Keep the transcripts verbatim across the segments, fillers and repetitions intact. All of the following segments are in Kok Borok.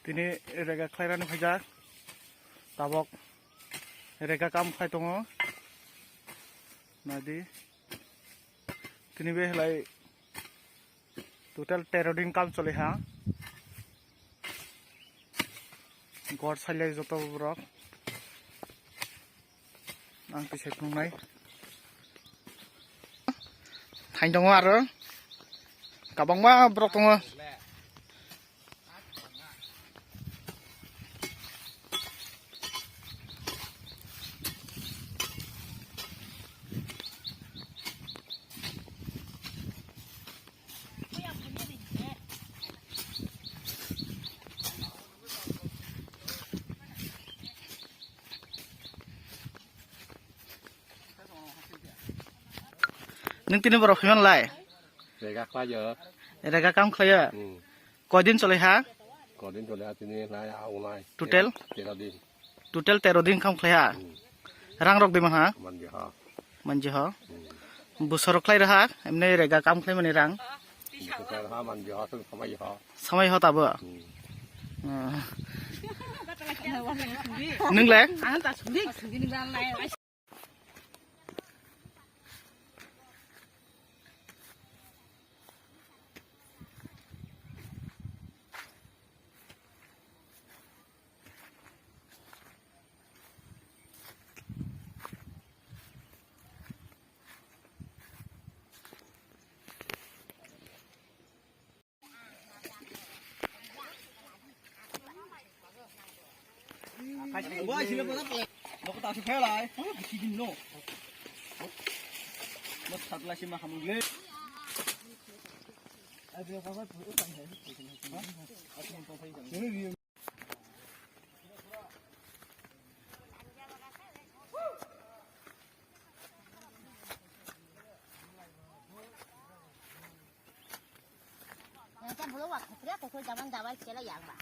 Tini rega khlairani phaijak. Tabok rega kam khlai tongo. Nadi. Tini behlai total tero din kam choli ha. Gor sailai joto borok. Ang twi sai phunuknai. Thain tongo aro. Kabangma borok tongo. Nwng tini borok phiman lai? Rega khlaio. Rega kam khlaio? Hmm. Koidin choli ha? Koidin choli ha tini lai a unai. Total? Tero din. Total tero din kam khlai ha? Hmm. Rang rok di man ha? Manji ha. Manji ha? Hmm. Busor khlai raha, emne rega kam khlai mani rang? Busor khlai raha manji ha, sung samai ha. Samai ha tabo? Hmm. Hmm. Nwng le? Yang kan belum waktu teriak, aku zaman dawai kela yang ba.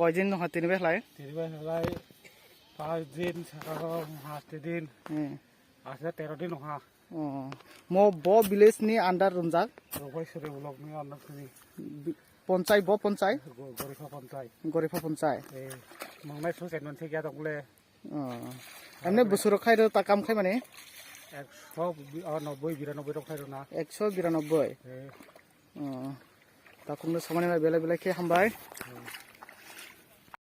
Koi din nokha tini behlai? Tini behlai pas din, sakao haste din. Hmm. Asle tero din nokha. Oh. Mo bo village ni under rumjak? Rokoi suri ulok ni under suri. Bi-, ponchai, bo ponchai? Go-, Gorifa ponchai. Gorifa ponchai. Eh, mangnai su ken non thik ya dok le. Oh. Emne busuro khai ro ta kam khai mani? Ekso bi-, oh, nobboi, biranoboi rok khai ro na. Ekso biranoboi. Eh. Oh. Ta khungno samani bai belai belai khe hambai. Hmm.